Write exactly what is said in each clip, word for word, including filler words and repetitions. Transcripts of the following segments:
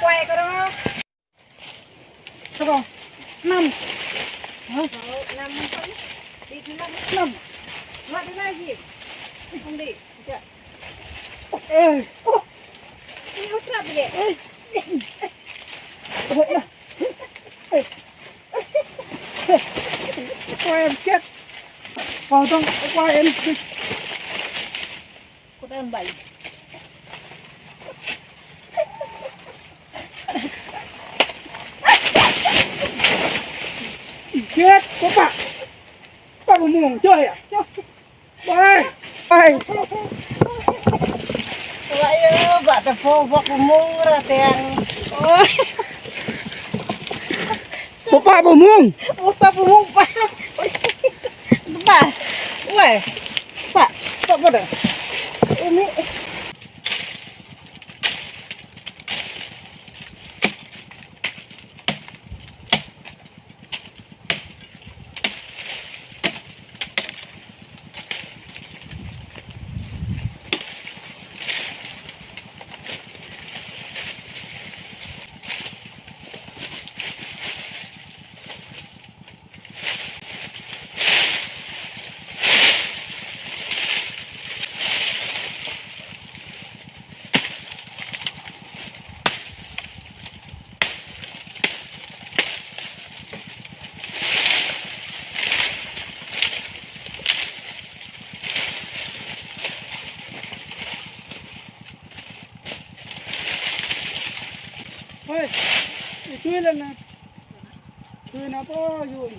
Quay cái đó. Sao? Năm. Hả? Năm. Đi thứ năm. Năm. Ngoại thứ ba gì? Không đi. Ê. Đi hút trà đi. Ê. Quay em chết. Vào trong, quay em. Cô đang bày. Chết, có bạn. Bạn một mồm chơi à? Ơi, ơi. Ơ, bă tơpô bŏk pơmŭng rơteng. Ơ. Pơpă pơmŭng? Pơpă pơmŭng, pă. Pă. Uai. Pă. Pă, pă đơ. Ơ, mi. Ơi, itu lah na. Itu na apa, Yun?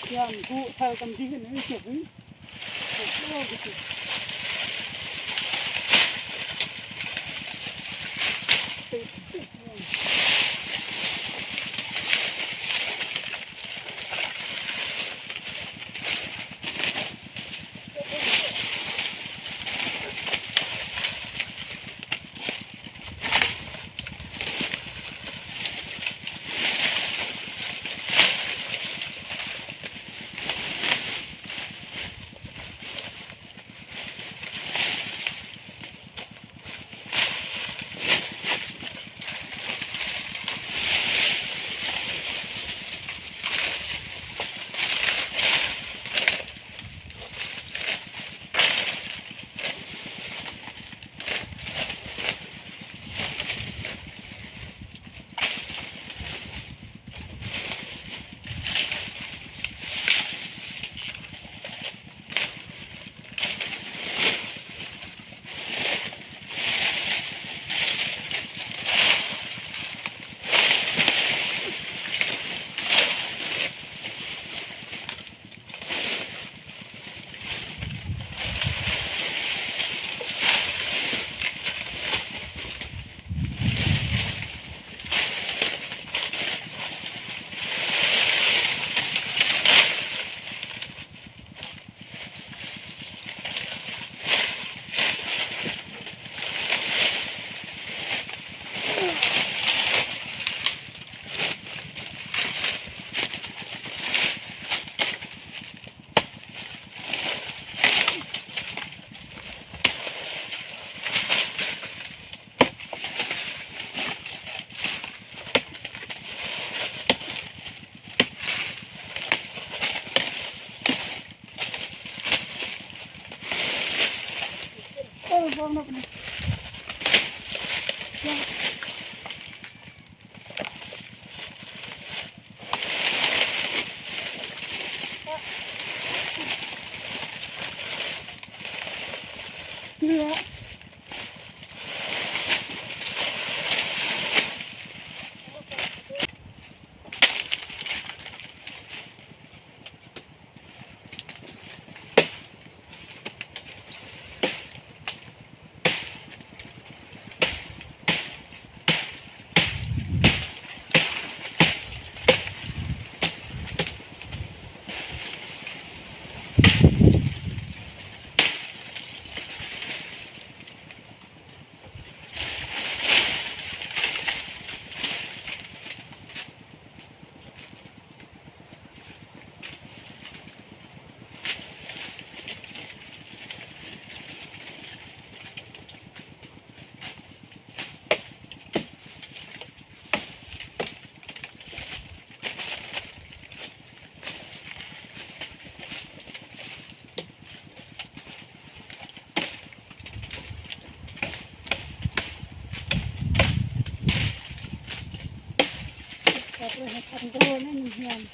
Yang gŭ thâo tăm dih anai, chụp anai. Kâo brơi hơthăn brơi anai ñu hiam.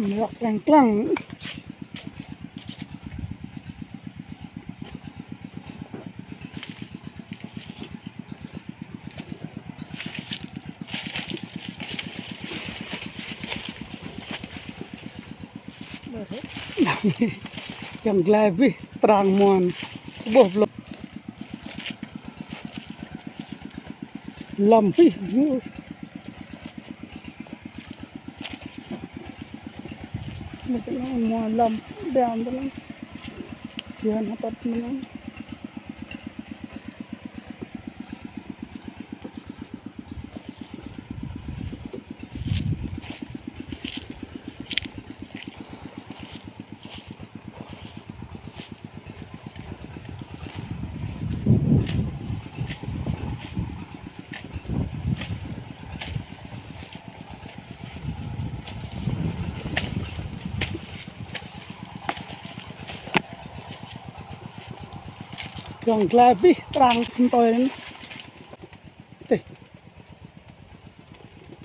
Lăk lăng lăng. Yang glai abih trang muan. Ƀôh blŏk. Lŏm abih. Mŭt anŭn mơ̆ lŏm, ƀiă anŭn. Jơlan hơtăt mơ̆n. Yang glai abih trang kơtơi anŭn. Tih.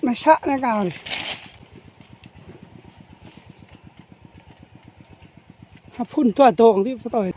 Anai săk anai kâo anai. Ha phun dua dong dih pơtoi.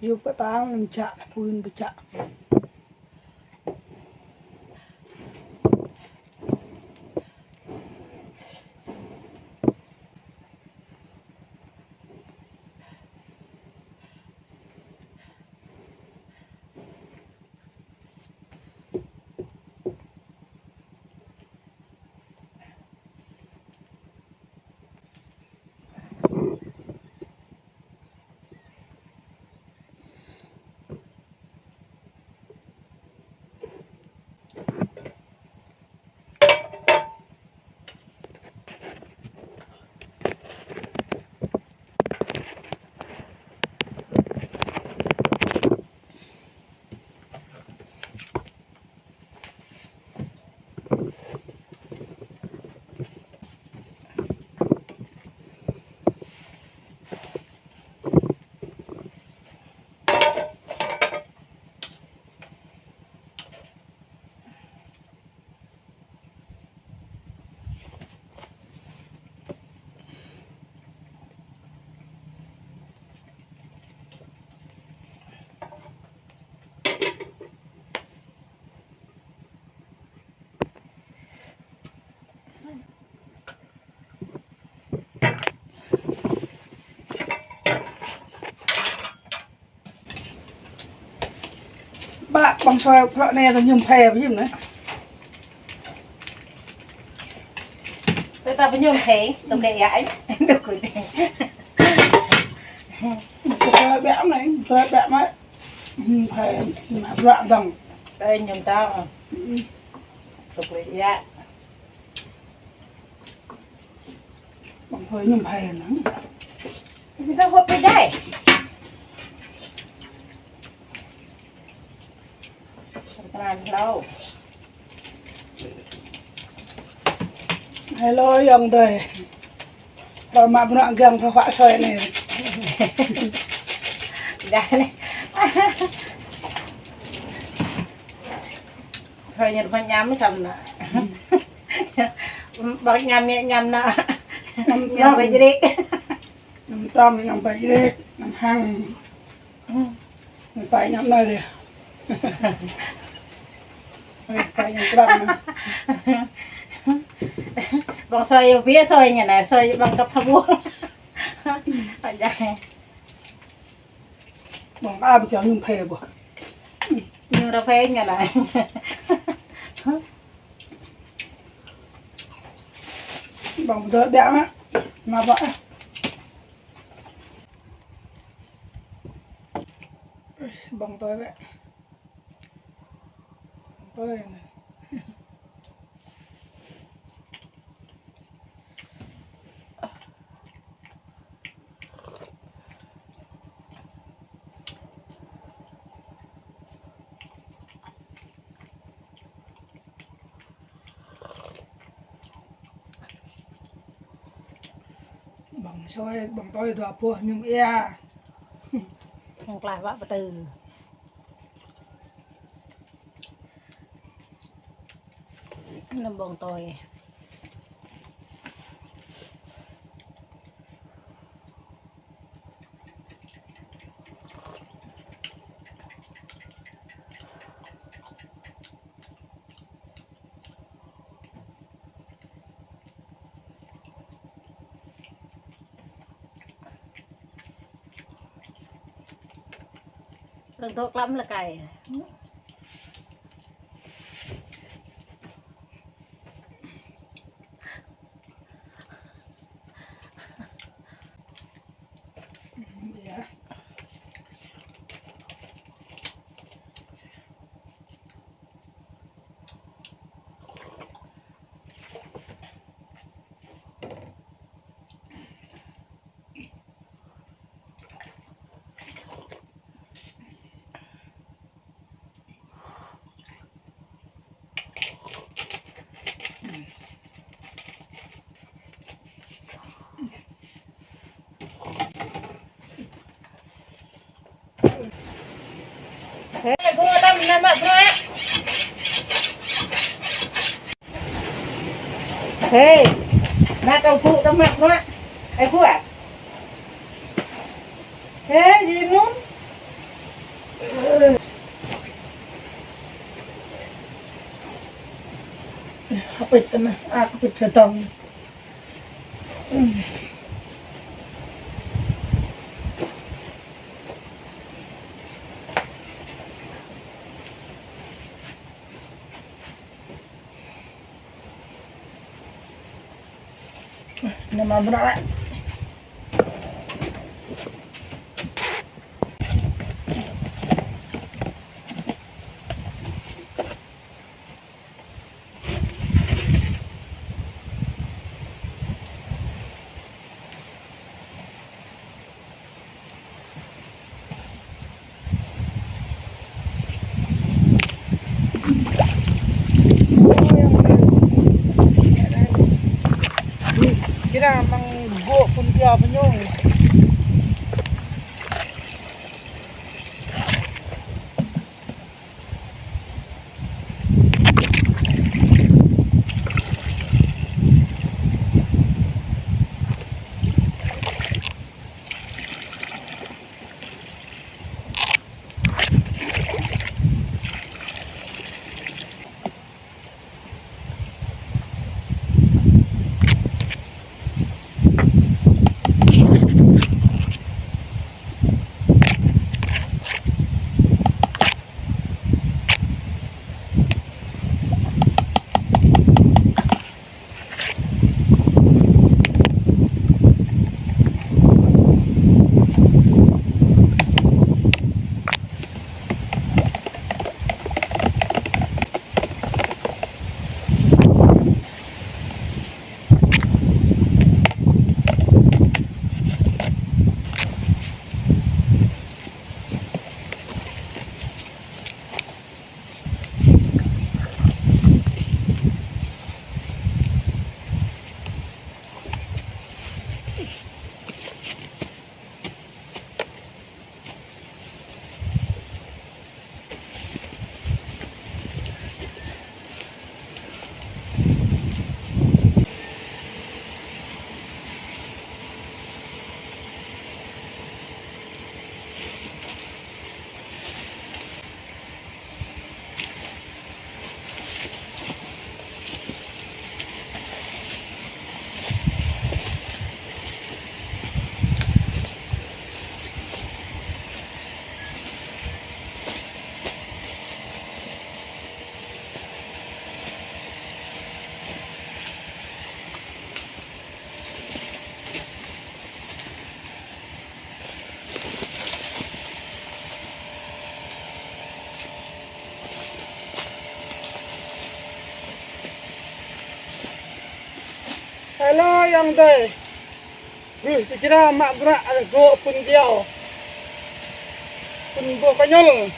Yua pơtang anŭn jăk, pun pơjăk. Ƀă ƀơ̆ng soi prŏ anai ta mơñum phê ƀu him anai. Tơ ta mơñum phê, tơ kơ ia ai. Tơ kơ ia. Tơ kơ ia ƀiă anai, tơ kơ ia ƀiă mă. Mơñum phê, mă bruă dơ̆ng. Tơ mơñum tao. Tơ kơ ia. Ƀơ̆ng hơi mơñum phê anai. Ñu ta hŏt pơdai. Hello, ayŏng adơi. Pơmă bruă gơ̆ng pơhuă soi anai. Dah anai. Soi ñu pơñam mơ̆n samơ̆ anai. Ƀơ̆ng ñam, ñam anai. Ñam ñam ƀai jrek. Ñam tơm, ñam ƀai jrek, ñam hăng. Ñam ƀai ñam anai dih. Ƀai ñam krăm anai. Ƀơ̆ng soi ƀiă soi ñu anai, soi ƀơ̆ng kơp hơbuh. Ơ, jai. Ƀơ̆ng a ƀu kiăng ñum phê ƀôh. Ñum ra phê ñu anai. Ƀơ̆ng ƀu dŏ biă mă. Mă ƀơ̆ng a. Ƀơ̆ng tui ƀĕ. Ƀơ̆ng tui anai. Ƀơ̆ng sui, ƀơ̆ng tui dua boh ñum ia. Yang klaih wă pơtư. Anăm ƀơ̆ng tui. Rơ̆ng dŏ klăm lơkai. Hê, gơ̆ tăm nă mă bruă. Hê, nă kâo gơ̆ tăm mă bruă. Ê, gơ̆ a? Hê, djơ̆ anŭn. Hơpĭt tơnah, a, hơpĭt tơdŏng. Nă mă bruă. Kira măng gŏ pun pia pun ñu. Hello, ayŏng adơi. Ih, tơčra mă bruă, ơ, gŏ phun kiao. Phun boh kơñul.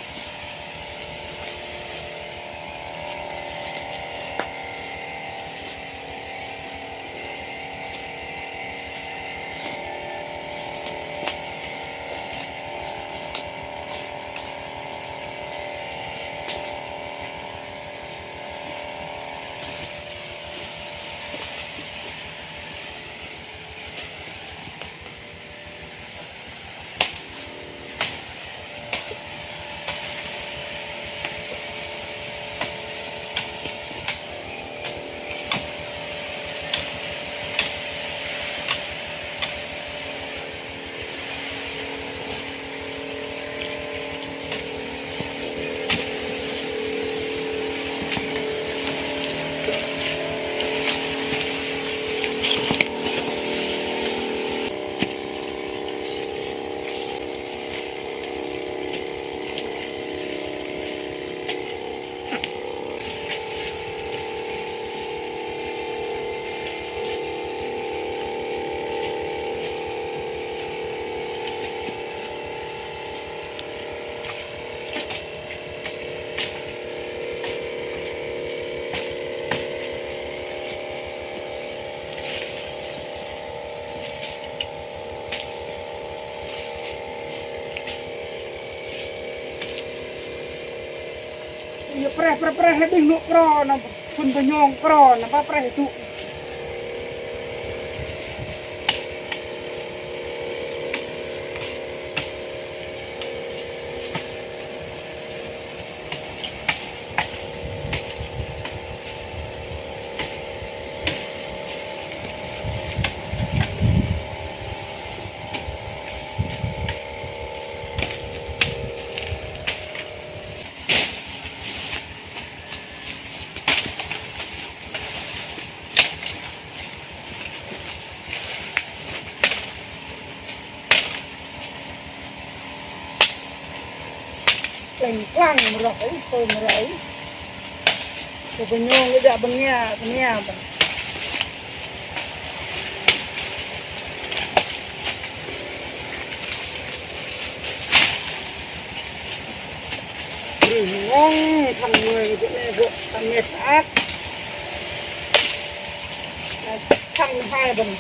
Ih, preh, preh, preh, hơdih nuk pro, nă, phun bơñong pro, nă, preh, preh, tŭ. Leng klang mơrơ̆ ih, tui mơrơ̆ ih. Kơ bơñong ih đă bơngia, bơngia bơ̆n. Ih, ngong thăng mơi, bơ̆n anai, bơ̆n thăng mĕt ăt. Thăng hai bơ̆n.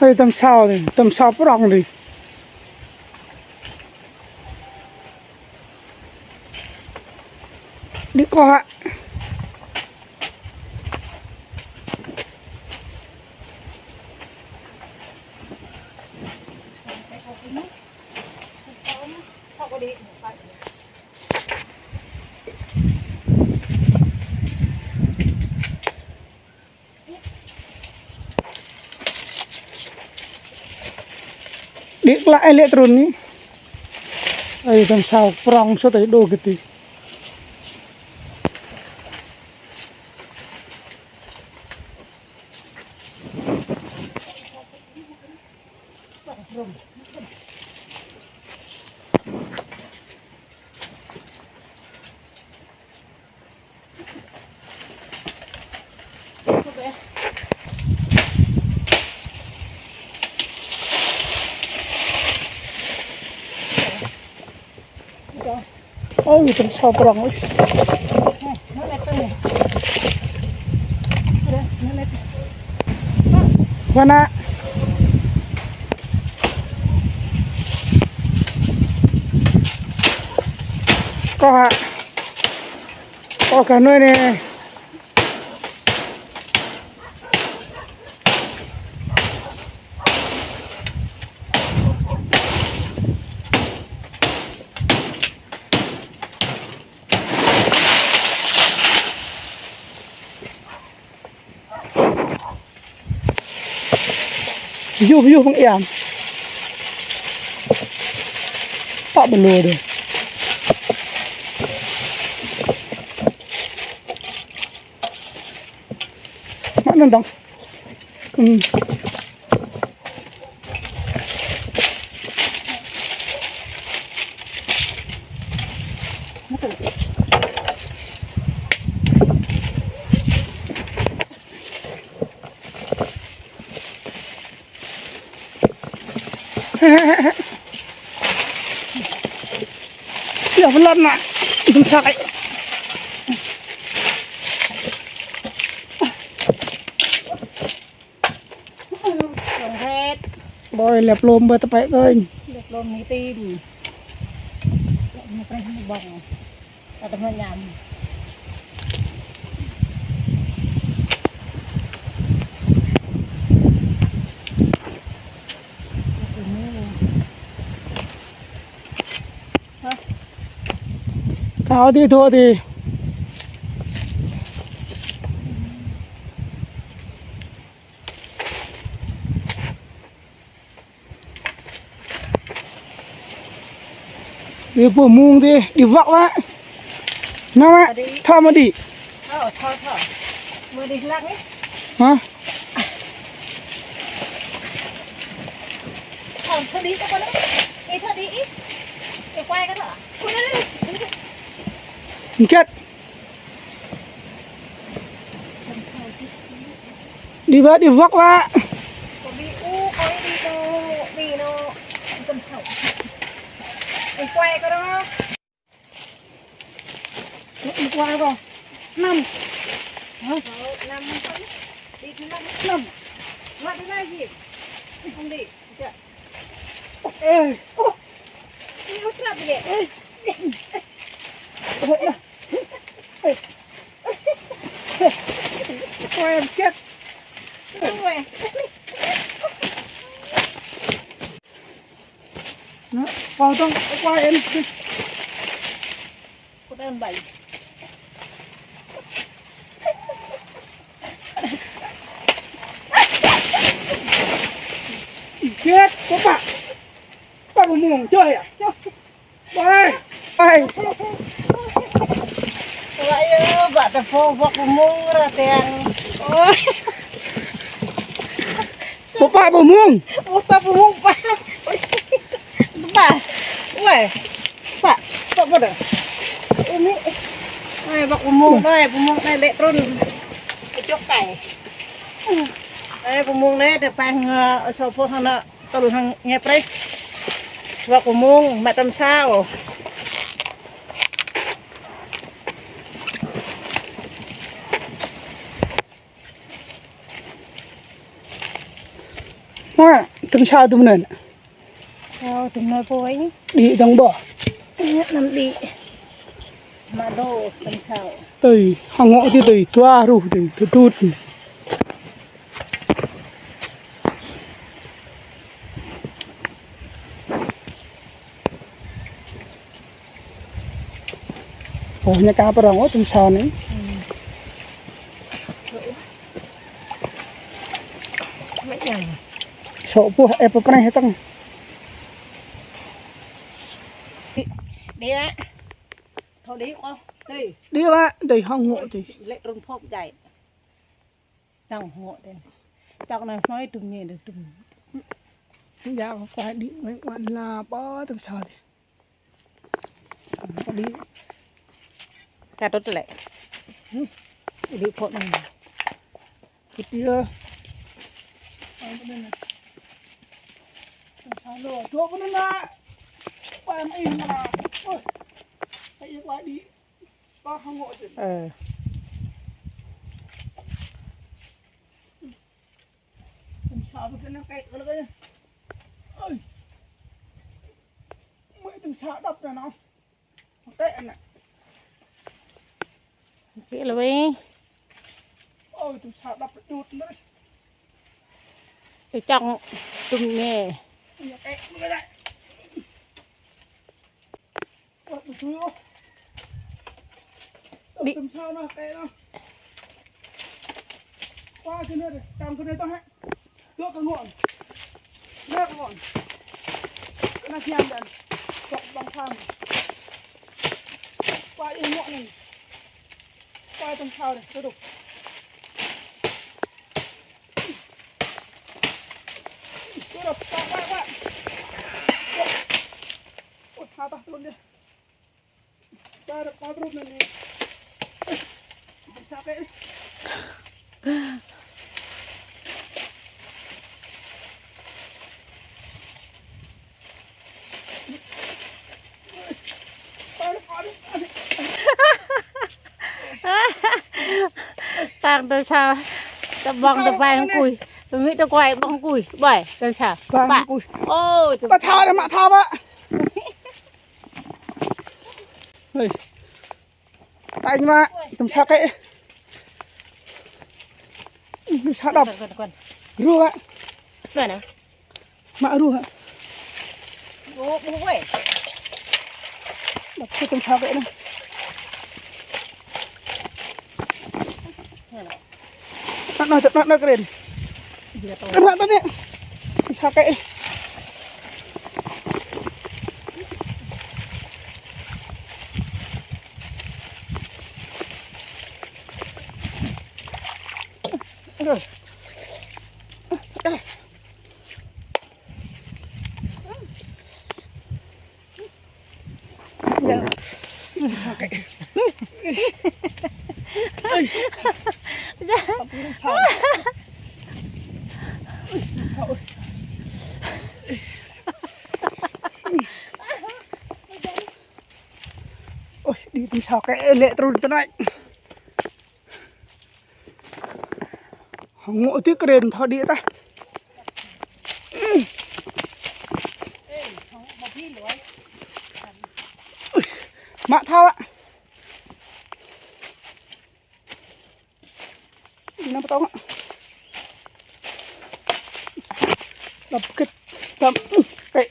Ơi, tơm sao đi, tơm sao prong đi. Đi kơ hă. Đĭ klă ih lĕ trŭn ni. Ơi, tơm sao prong sô tơi đô kơ ti. Ôi, tơm sao prong ơi. Mana? Kơ hă. Kơ kơ nuai anai. Yuh, yuh, bang iam. Pă bơlô dih. Mă anŭn dong. Hmm. Yơh, pơlăt nă. Dum sak ai. Lông hết. Bơi lep lôm bơi tơpĕ kơnh. Lep lôm mì tim. Lep mì tim bông. Ada manyam. Kâo dih, dŏ dih. Đi pơ mông đi, đi văk lă. Nao lă, thâo mă đi. Thâo, thâo, thâo. Mă đi lăng đi. Hă? Thâo, thâo đi, thâo đi. Ê, thâo đi, ê. Ê, quay cái đó. Quay cái đó. Get. Đi bă, đi văk bă. Đi u, ơi, đi đâu, đi đâu. Đi quay cái đó. Đi quay rồi. Năm. Hả? Năm. Đi thứ năm. Năm. Mà đi là gì? Không đi. Ê. Ê. Ê. Ôi, em chết. Ôi. Nó, vào trong, qua em. Cô đang bày. Chết, cô bạn. Bạn một mùng chơi à? Ơi, ơi. Ơ, bă tơpô, văk pơmông ră teng. Ơ. Pơpă pơmông. Pơpă pơmông, pă. Pă. Ue. Pă. Pă, pă đơ. Ơ, mĭ. Ơi, văk pơmông, ơi, pơmông anai lĕ trŭn. Kơčŏk kai. Ơi, pơmông anai, tơpă, ơ, sô pô hăng anai. Tơl hăng ngĕp rĕh. Văk pơmông, mă tơm sao. Mă tơm sao tơm anŭn. Sao tơm anŭn pô ai. Đĭ dong ƀôh. Ngă năm đĭ. Mă dŏ tơm sao. Tui, hăng ngŏ tui, tui, dua ruh tui, tui tut. Ôh, ñu ka prong, ôh, tơm sao anai. Sô pô, ê, pơpreh tơng. Đi ạ. Thôi đi, ô, đi. Đi ạ, đi hăng ngŏ đi. Lĕ trŭn phŏp dai. Tong hŏ đen. Tong anai hnoi tum ñe đe tum. Ya, kơ đĭ mơ̆ng wan la ƀă tơm sao đe. Kơ đĭ. Kơ tŭt lĕ. Hmm. Đĭ phŏ anai. Kơ đĭ. Ơ, bơ anai. Tơm sao lô, dŏ bơ anai. Ƀă em ih mă. Ơ. Ih kơ đĭ. Ơ. Tơm sao bơ kơ anai kĕ kơ anai. Ơi. Mơi tơm sao đăp anai nao. Kĕ anai. Kĕ lui. Ơi, tơm sao đăp đut anai. Ê, čŏng tŭm ñe. Ih kĕ kơ anai. Ơ, ƀu tui ôh. Đĭ. Tơm sao anai kĕ anai. Pă kơ anai đe, tăm kơ anai tơ̆ hă. Dŏ kơ ngŏ. Năk mơ̆n. Kơnang hiam dan. Sok bang tham. Pă ih mŏk anai. Pă tơm sao dih, tuh, tuh. Tuh, tuh, pă, pă, pă. Ui, ha tah trŭn dih. Tang tơm sao. Tơm ƀơ̆ng tơm ƀai hăng kui. Tơm mĭ tơm kuai ƀơ̆ng kui. Ƀai, tơm sao. Ƀai hăng kui. Ôi, tơm. Pă thâo dih, mă thâo pă. Ơi. Tañ mă, tơm sao kĕ. Tơm sao đŏp. Kŭn, kŭn, kŭn. Ruh mă. Kŭn à? Mă ruh mă. Ơ, ƀuh wơi. Đŏp kơ tơm sao kĕ anai. Anai. Anai, anai, anai, kơren. Kơren anai. Sao kĕ. Anai. Ôi, đi tơm sao kĕ lĕ trŭn tơ anai. Hơngŏ tih kơren thâo đĭ tah. Mă thâo ah. Đi nao pơtŏng ah. Đŏp kĕt. Tơm. Kĕ.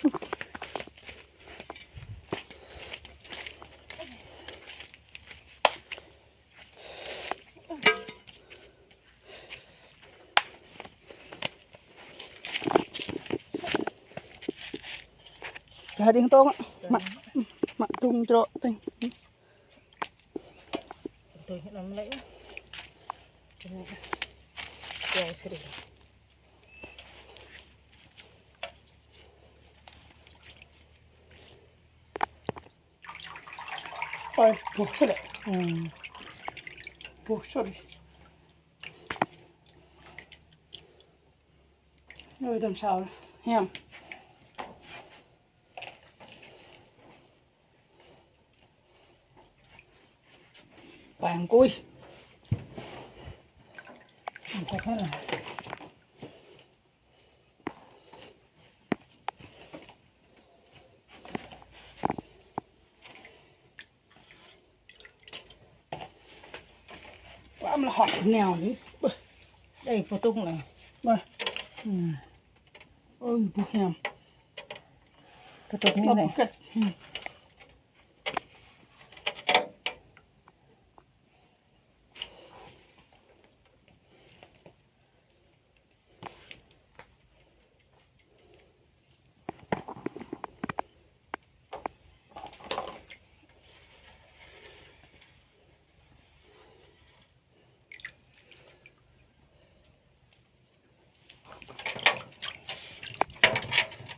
Gah đing tong, mă, mă tung trŏ teng. Tung năm lĕ. Tung. Tung seri. Ôi, buh suri. Hmm. Buh suri. Ôi, tơm sao hiam. Pang kui. Angkat lah. Pă mơ̆ hŏk neo anai. Bơ. Dei pơtŭng lah. Bơ. Hmm. Ôi, buh hiam. Pơtŭng anai. Bơ, anai. Pơkĕt. Hmm.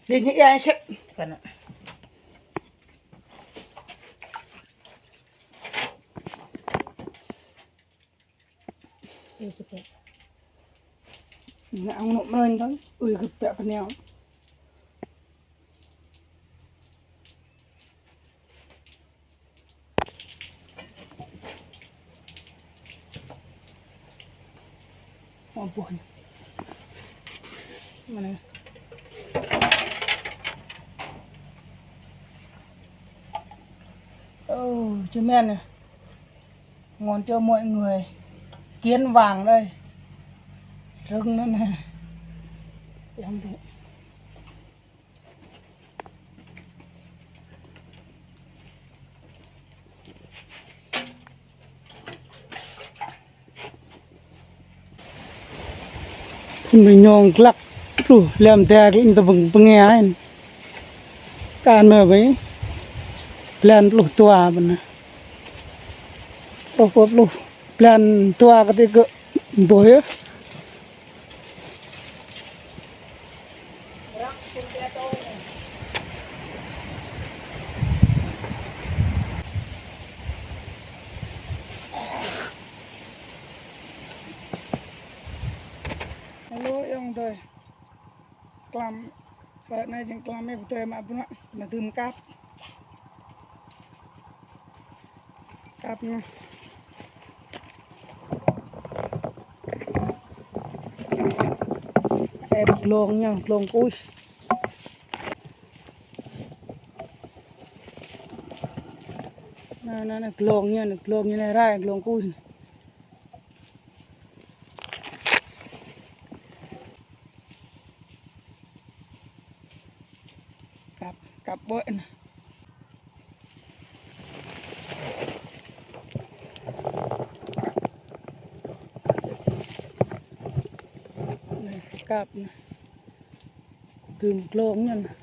Đi nhảy ai sếp. Phần ạ. Ngă ngŏ mơ̆n tơl, ui gơ̆p pĕ pơneo. Ơ, buh anai. Mơ̆n anai. Ơ, čơmen anai. Ngon cho mọi người kiến vàng đây. Rừng nữa nè. Em thì Phun mơñong glăk. Pluh, lăm tơ̆, tơ̆ pơng-, pơngiă. Kan mơ̆ ƀai. Blan pluh dua ƀơi anai. Pluh, pluh, pluh. Blan dua kơ tơ̆ kơ ƀơi yơh. Hello, ayŏng adơi. Klăm, ră anai jing klăm ih pơdơi mă bruă, anai dưm kăp. Kăp anai. Ĕp glông ñu, glông kuih. Anai, anai, anai, glông ñu, anai, glông ñu, anai, rai, glông kuih. Kăp, kăp ƀơi anai. Anai, kăp anai. Dưm glông ñu anai.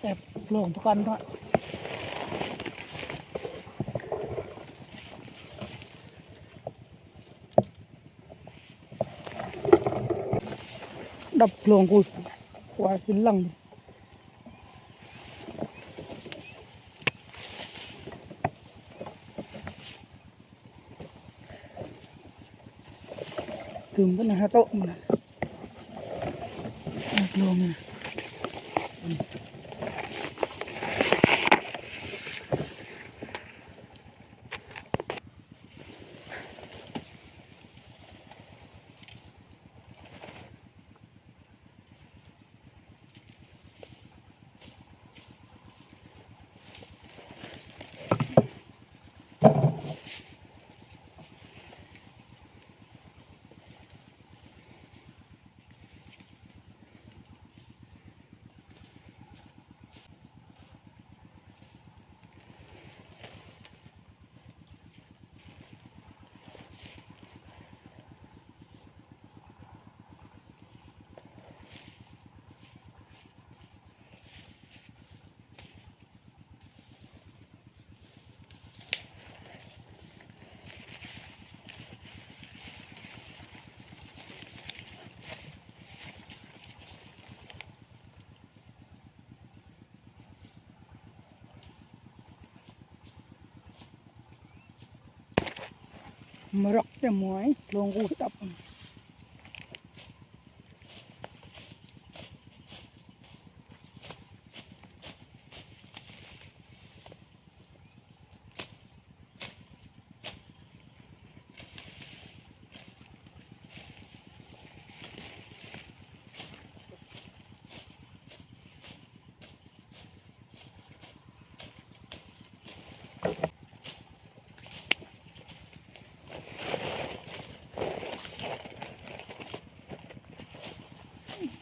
Ĕp glông pơkŏn tŏ. Đăp glông kơ kua čơlăng. Tơm pơ anai hơtŏ mơ̆n. Glông anai. Mrŏk tơmơi, glông kuih tŏp.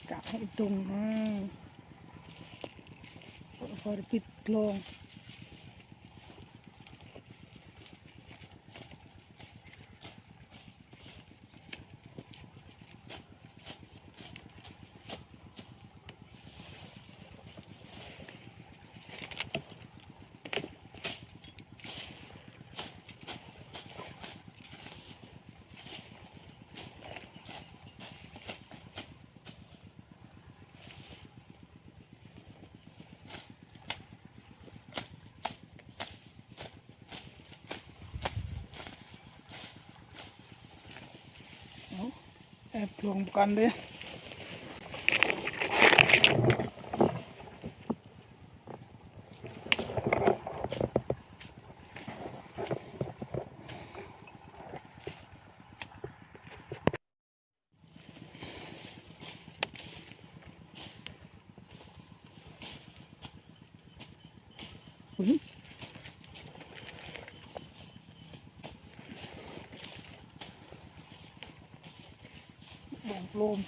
Kă hĭ dŭng ha. Hơr bĭt glông. Plông pơkŏn dih. Ƀơ̆ng plôm.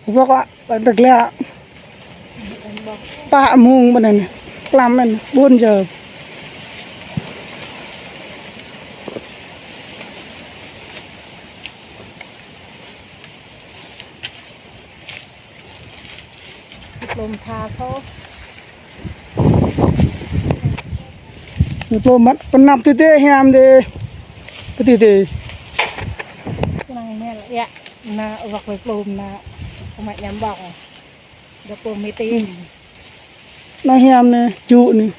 Wơ̆k wă, ƀơi tơglăk. Pă mông ƀơi anai, klăm anai, bốn giờ. Plôm tha sô. Plôm mă, pơnăp tui tui hiam dih. Tui tui. Năng mel, ya. Na wak wai plôm na. Kơmă ñăm ƀơ̆ng. Dơ̆ plôm mê tê. Anai hiam anai, čŭ anai.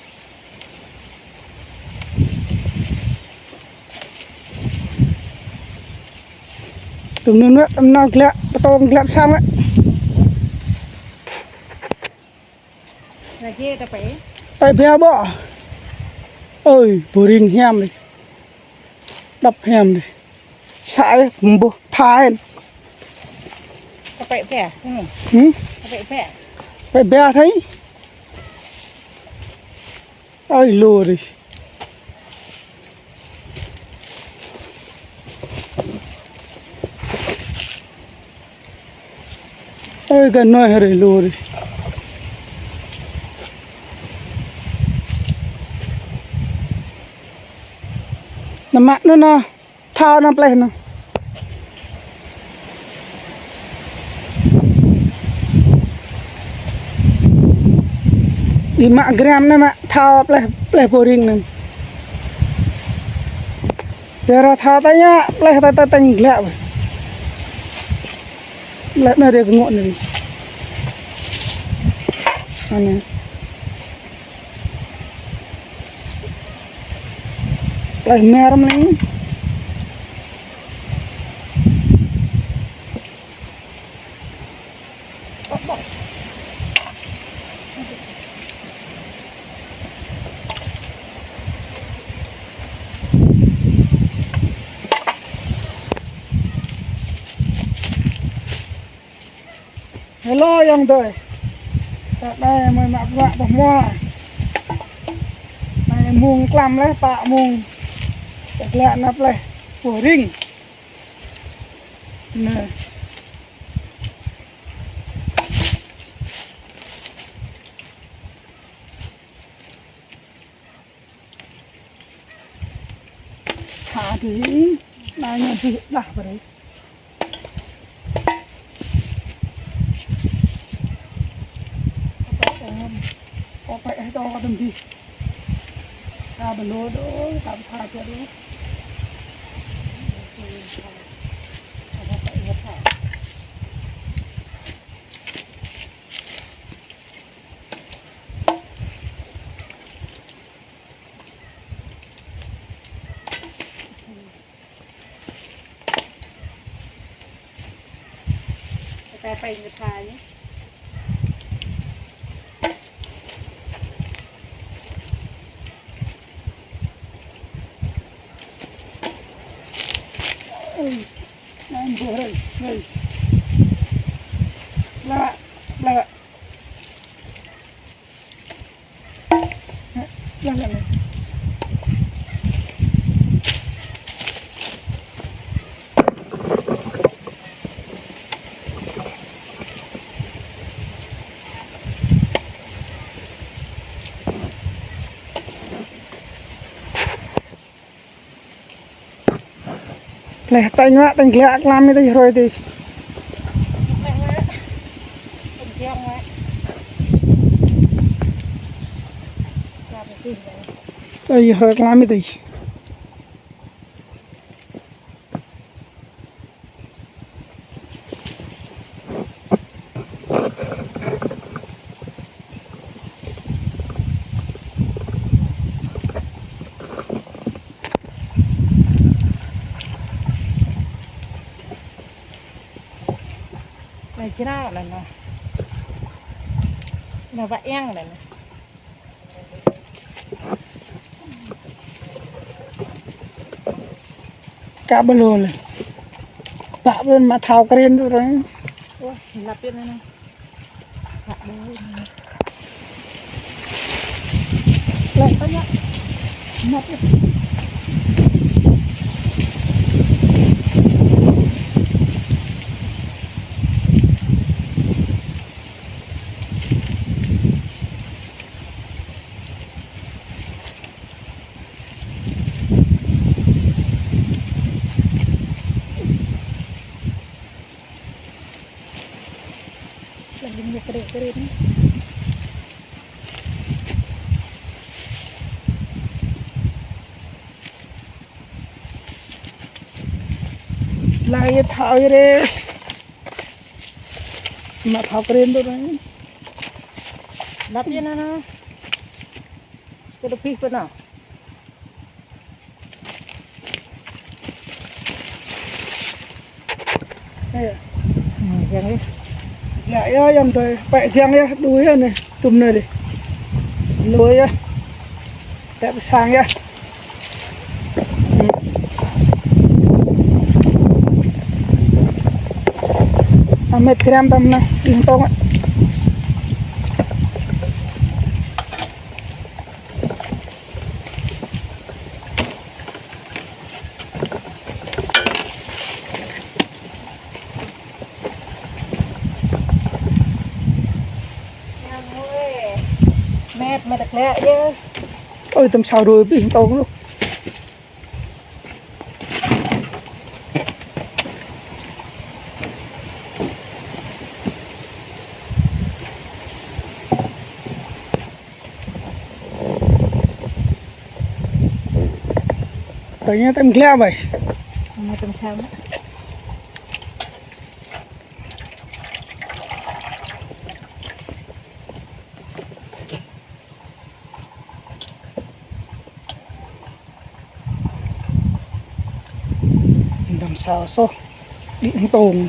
Tơm anŭn wơ̆t, tơm anŭn glăk, pơtông glăk sang wơ̆t. Lagi ta pĕ. Pĕ bia ƀơ̆. Ơi, boring hiam anai. Đăp hiam anai. Sai, mbuh, thai. Ka pĕ pĕ. Hmm. Hmm? Ka pĕ pĕ. Pĕ bia thai. Ai, lu ri. Ai, gah anai ri, lu ri. Nă mă anŭn nă. Thâo anŭn pleh anŭn. Đĭ mă gram anŭn mă thâo pleh, pleh boring anŭn. Tơdah thâo tơña, pleh tơtơ tơñ glăk. Pleh anŭn ri kơngŏ anŭn ri. Anŭn. Pleh mer mơ̆n. Hello ayŏng adơi. Tơ anai mơi mă bruă ƀơi hmua. Anai mông klăm laih, pă mông. Tơglăk anăp laih. Boring. Anai. Tha dih, anai ñu dih đah brơi. Kơpĕ, kơpĕ, tơ kơtơ̆ng dih. Tha bơnô đô, tha tha dih đô. Ta pĕ ñu tha ñu. Ui, anai ƀuh rai, rai. Blah, blah. Leh tañ wă, tañ glăk klăm ih tih hrơi tih. Ơi, hrơi klăm ih tih. Kira anai anai. Anai wă yang anai anai. Ka ƀlŏr. Pă ƀlŏr mă thâo kren tui ră. Ơ, lăp yơh anai anai. Lăng ñu kơđĕ kơđĕ anai. Lăng yơh thâo yơh rê. Mă thâo kren tui anai. Lăp yơh anai anai. Kơ đôč pih pơ anai. Ơ. Ơ, giăng yơh. Giăng yơh, giăng tui. Pĕ giăng yơh, đu yơh anai. Tŭm anai dih. Lu yơh. Tĕp sang yơh. Amet kram tăm anai, ih tong. Met, met klĕ yơh. Ôi, tăm sao rồi, ih tong lu. Tơña tăm glea ƀai. Tơña tăm sao. Tăm sao soh. Đĭ tông.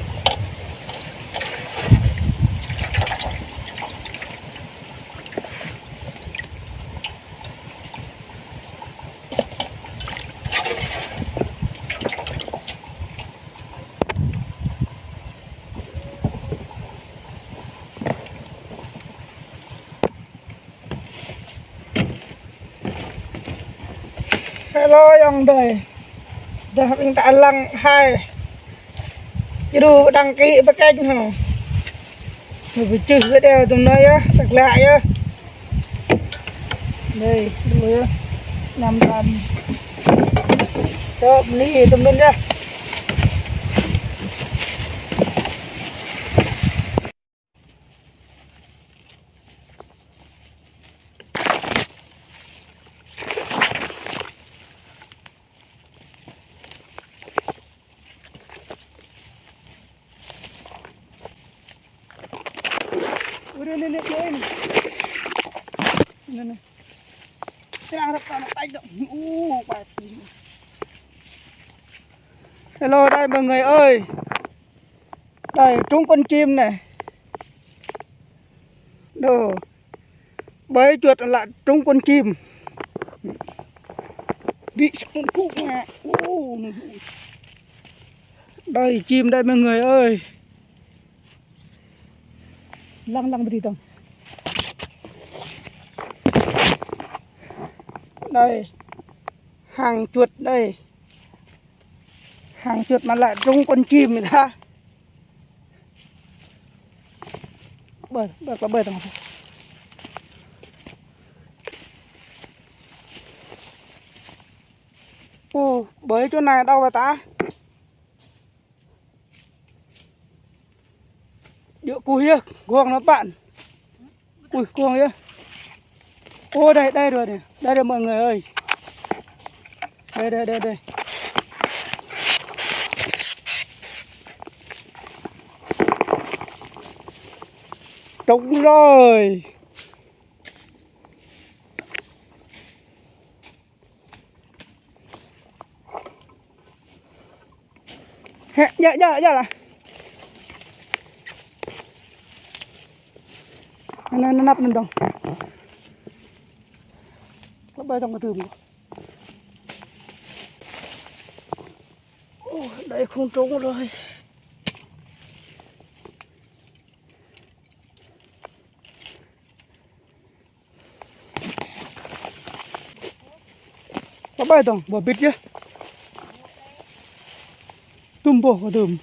Hello ayŏng adơi. Dah ƀing ta lăng hai. Djru đăng ký pơkĕnh hŏ. Ñu pơčeh video tui anai yơh, tơglăk yơh. Anai, djru yơh. Năm trăm. Čŏk bơni tui anŭn yơh. Ui, anai, anai, anai, anai. Anai, anai. Terang rơp anŭn, tai dŏ. Uh, pati. Hello, đây mọi người ơi. Đây, trúng con chim này. Đồ. Bới chuột là trúng con chim. Bị sặc con khủng nè. Ô, đây chim đây mọi người ơi. Lăng lăng đi tông. Đây. Hàng chuột đây. Hàng chuột mà lại trúng con chim vậy hả? Bơi, bơi, bơi, bơi tông. Ồ, bơi chỗ này đâu rồi ta? Djơ̆ kuh yơh, guang anŭn pă. Ui, guang yơh. Ô, đây, đây rồi này. Đây rồi mọi người ơi. Đây, đây, đây, đây. Trúng rồi. Hĕ, djơ̆, djơ̆, djơ̆ lah. Anai, anai, anăp anŭn dong. Lăp ƀai dong kơdơ̆m. Ơ, đáy không trống rồi. Lăp ƀai dong, ƀu ƀĭt yơh. Tơm ƀôh kơdơ̆m.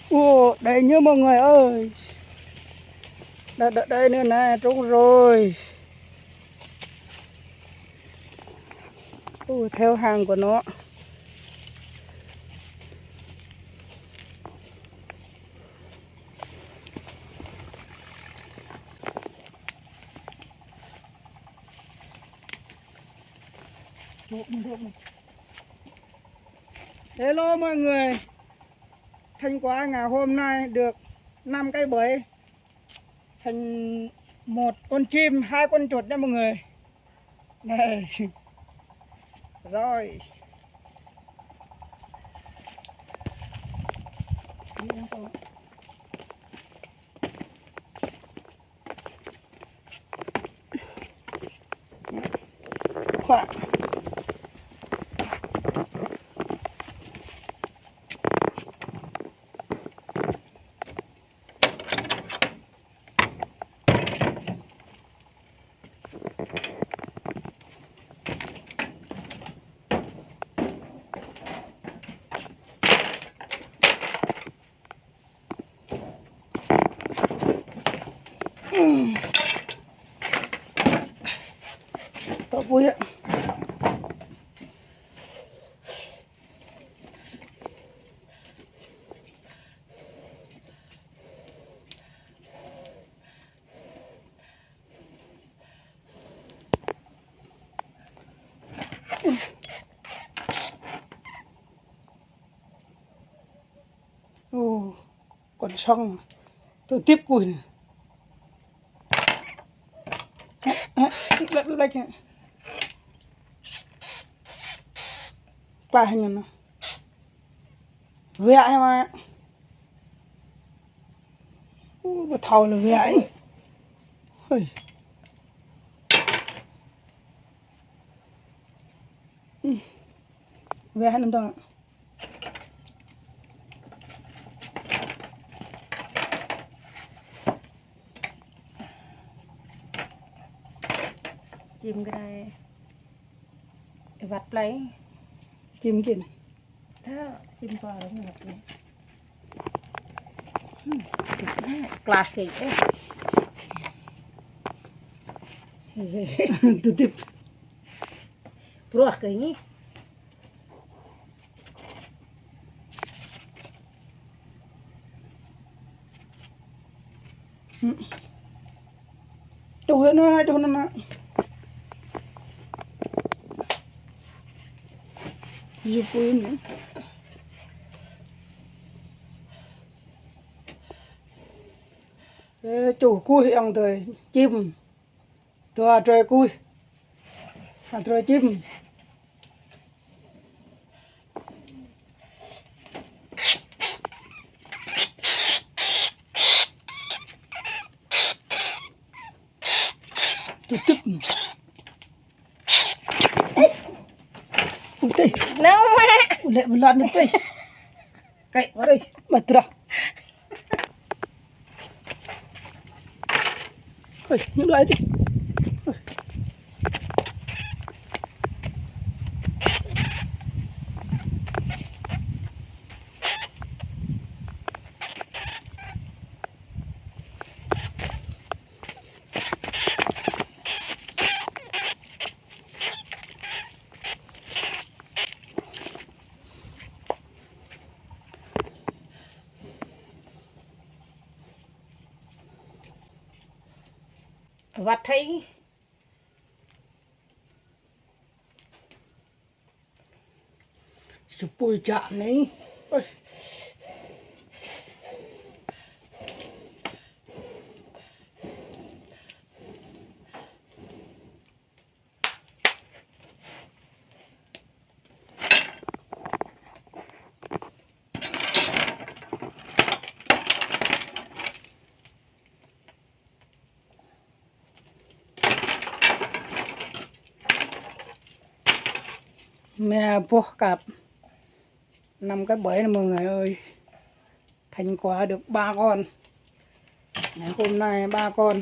Ơ, đáy ñu mọi người ơi. Đáy, đáy, đáy nữa này, trống rồi. Ơ, theo hàng của nó. Hello mọi người. Thành quả ngày hôm nay được năm cái bẫy. Thành một con chim, hai con chuột nha mọi người. Này. Rồi. Khóa. Tŏ pui yơh. Ơ, con sông tự tiếp cùi nè. Lách, lách, lách. Plah ñu nè. Wĕ ai mă. Ơ, ƀu thâo lĕ wĕ ai. Hơi. Wĕ ai anŭn dong. Chim kơ đai. Wăt plei. Chim kơ đai. Tha, chim kơ đai. Klah kơ. Tơdip. Pruh kơ ñu. Čuh anai, čuh anai. Yua pui anai. Ơ, čuh kuih yang tơi, chim. Dua drơi kuih. Hă, drơi chim. Tơdip. Ui, tơi. Nao mă. Ui, lĕ bơlan anŭn tơi. Kĕ, mă rơi. Mă trah. Hơi, ñu đuaĭ tơi. Wăt hơi. Sơpui čă anai. Ơi. Me boh kăp. Năm cái bưởi này mọi người ơi. Thành quả được ba con. Ngày hôm nay ba con.